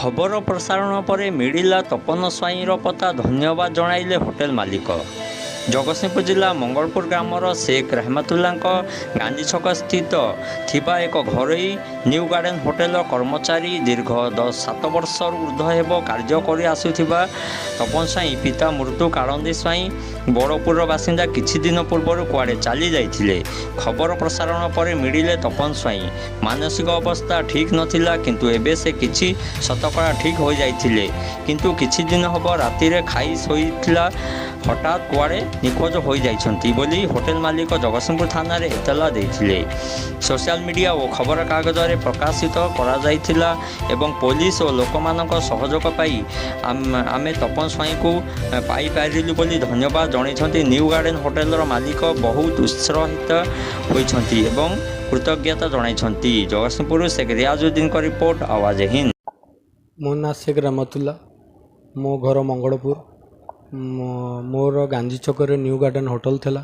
ଖବର ପ୍ରସାରଣ ପରେ ମିଳିଲା ତପନ ସ୍ୱାଇଁର ପତ୍ତା, ଧନ୍ୟବାଦ ଜଣାଇଲେ ହୋଟେଲ ମାଲିକ। ଜଗତସିଂହପୁର ଜିଲ୍ଲା ମଙ୍ଗଳପୁର ଗ୍ରାମର ଶେଖ୍ ରହମତୁଲ୍ଲାଙ୍କ ଗାନ୍ଧୀ ଛକ ସ୍ଥିତ ଥିବା ଏକ ଘରୋଇ ନ୍ୟୁ ଗାର୍ଡେନ୍ ହୋଟେଲର କର୍ମଚାରୀ ଦୀର୍ଘ 7 ବର୍ଷରୁ ଉର୍ଦ୍ଧ୍ୱ ହେବ କାର୍ଯ୍ୟ କରି ଆସୁଥିବା ତପନ ସ୍ୱାଇଁ, ପିତା ମୃତ୍ୟୁ କାଳନ୍ଦୀ ସ୍ୱାଇଁ, ବଡ଼ପୁରର ବାସିନ୍ଦା, କିଛି ଦିନ ପୂର୍ବରୁ କୁଆଡ଼େ ଚାଲି ଯାଇଥିଲେ। ଖବର ପ୍ରସାରଣ ପରେ ମିଳିଲେ ତପନ ସ୍ୱାଇଁ। ମାନସିକ ଅବସ୍ଥା ଠିକ୍ ନଥିଲା, କିନ୍ତୁ ଏବେ ସେ କିଛି ଶତକଡ଼ା ଠିକ୍ ହୋଇଯାଇଥିଲେ। କିନ୍ତୁ କିଛି ଦିନ ହେବ ରାତିରେ ଖାଇ ଶୋଇଥିଲା, ହଠାତ୍ କୁଆଡ଼େ ନିଖୋଜ ହୋଇଯାଇଛନ୍ତି ବୋଲି ହୋଟେଲ ମାଲିକ ଜଗତସିଂହପୁର ଥାନାରେ ଏତଲା ଦେଇଥିଲେ। ସୋସିଆଲ ମିଡ଼ିଆ ଓ ଖବରକାଗଜରେ ପ୍ରକାଶିତ କରାଯାଇଥିଲା ଏବଂ ପୋଲିସ ଓ ଲୋକମାନଙ୍କ ସହଯୋଗ ପାଇ ଆମେ ତପନ ସ୍ୱାଇଁକୁ ପାଇପାରିଲୁ ବୋଲି ଧନ୍ୟବାଦ ଜଣାଇଛନ୍ତି। ନ୍ୟୁ ଗାର୍ଡେନ୍ ହୋଟେଲର ମାଲିକ ବହୁତ ଉତ୍ସାହିତ ହୋଇଛନ୍ତି ଏବଂ କୃତଜ୍ଞତା ଜଣାଇଛନ୍ତି। ଜଗତସିଂହପୁରରୁ ଶେଖ୍ ରିୟାଜୁଦ୍ଦିନଙ୍କ ରିପୋର୍ଟ, ଆୱାଜ ହିନ୍ଦ। ମୋ ନାଁ ଶେଖ୍ ରହମତୁଲ୍ଲା, ମୋ ଘର ମଙ୍ଗଳପୁର। ମୋର ଗାନ୍ଧୀ ଛକରେ ନ୍ୟୁ ଗାର୍ଡ଼େନ୍ ହୋଟେଲ ଥିଲା।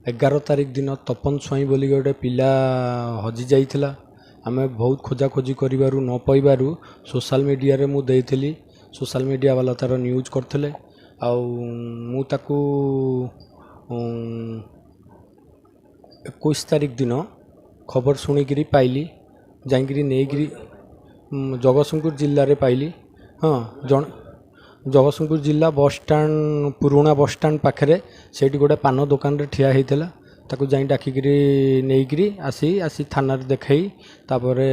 11 ତାରିଖ ଦିନ ତପନ ସ୍ୱାଇଁ ବୋଲି ଗୋଟେ ପିଲା ହଜି ଯାଇଥିଲା। ଆମେ ବହୁତ ଖୋଜାଖୋଜି କରିବାରୁ ନ ପାଇବାରୁ ସୋଶାଲ୍ ମିଡ଼ିଆରେ ମୁଁ ଦେଇଥିଲି। ସୋଶାଲ୍ ମିଡ଼ିଆ ବାଲା ତା'ର ନ୍ୟୁଜ୍ କରିଥିଲେ ଆଉ ମୁଁ ତାକୁ 21 ତାରିଖ ଦିନ ଖବର ଶୁଣିକିରି ପାଇଲି, ଯାଇକିରି ନେଇକିରି ଜଗତସିଂହପୁର ଜିଲ୍ଲାରେ ପାଇଲି। ହଁ, ଜଣ ଜଗତସିଂହପୁର ଜିଲ୍ଲା ବସଷ୍ଟାଣ୍ଡ, ପୁରୁଣା ବସଷ୍ଟାଣ୍ଡ ପାଖରେ ସେଇଠି ଗୋଟେ ପାନ ଦୋକାନରେ ଠିଆ ହେଇଥିଲା। ତାକୁ ଯାଇ ଡାକିକିରି ନେଇକିରି ଆସି ଆସି ଥାନାରେ ଦେଖାଇ, ତାପରେ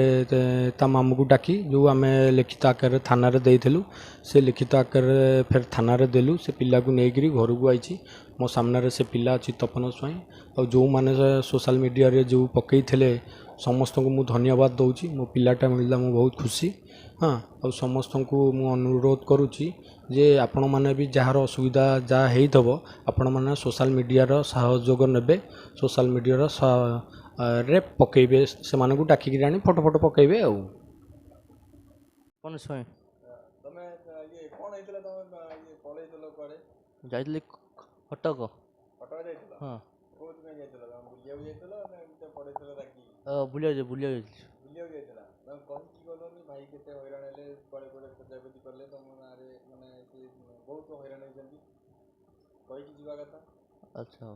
ତା ମାମୁଁକୁ ଡାକି ଯେଉଁ ଆମେ ଲିଖିତ ଆକାରରେ ଥାନାରେ ଦେଇଥିଲୁ, ସେ ଲିଖିତ ଆକାରରେ ଫେର ଥାନାରେ ଦେଲୁ। ସେ ପିଲାକୁ ନେଇକିରି ଘରକୁ ଆଇଛି। ମୋ ସାମ୍ନାରେ ସେ ପିଲା ଅଛି, ତପନ ସ୍ୱାଇଁ। ଆଉ ଯେଉଁମାନେ ସୋଶାଲ୍ ମିଡ଼ିଆରେ ଯେଉଁ ପକାଇଥିଲେ, ସମସ୍ତଙ୍କୁ ମୁଁ ଧନ୍ୟବାଦ ଦେଉଛି। ମୋ ପିଲାଟା ମିଳିଲା, ମୁଁ ବହୁତ ଖୁସି। ହଁ, ଆଉ ସମସ୍ତଙ୍କୁ ମୁଁ ଅନୁରୋଧ କରୁଛି ଯେ ଆପଣମାନେ ବି ଯାହାର ଅସୁବିଧା ଯାହା ହେଇଥିବ, ଆପଣମାନେ ସୋଶାଲ୍ ମିଡ଼ିଆର ସହଯୋଗ ନେବେ, ସୋଶାଲ୍ ମିଡ଼ିଆର ରେ ପକାଇବେ, ସେମାନଙ୍କୁ ଡାକିକିରି ଆଣି ଫଟୋ ଫଟୋ ପକାଇବେ। ଆଉ ତପନ ସ୍ୱାଇଁ। ତମେ ଇଏ କ'ଣ ହେଇଥିଲା? ତମେ ଇଏ ପଳେଇଥିଲ କୁଆଡ଼େ? ଯାଇଥିଲି କଟକ। କଟକ ଯାଇଥିଲ? ହଁ। କୋଉଥିପାଇଁ ଯାଇଥିଲ? ତମେ ବୁଲିବାକୁ ଯାଇଥିଲ ନା ଏମିତି ପଳେଇଥିଲ ରାଗିକି? ବୁଲିବାକୁ ଯାଇଥିଲି। ବୁଲିବାକୁ ଯାଇଥିଲ? ତମେ କହିକି ଗଲନି, ଭାଇ କେତେ ହଇରାଣ ହେଲେ, କୁଆଡ଼େ କୁଆଡ଼େ ଖୋଜାଖୋଜି କଲେ ତମ ନାଁରେ, ମାନେ ସେ ବହୁତ ହଇରାଣ ହେଇଛନ୍ତି। କହିକି ଯିବା କଥା। ଆଚ୍ଛା।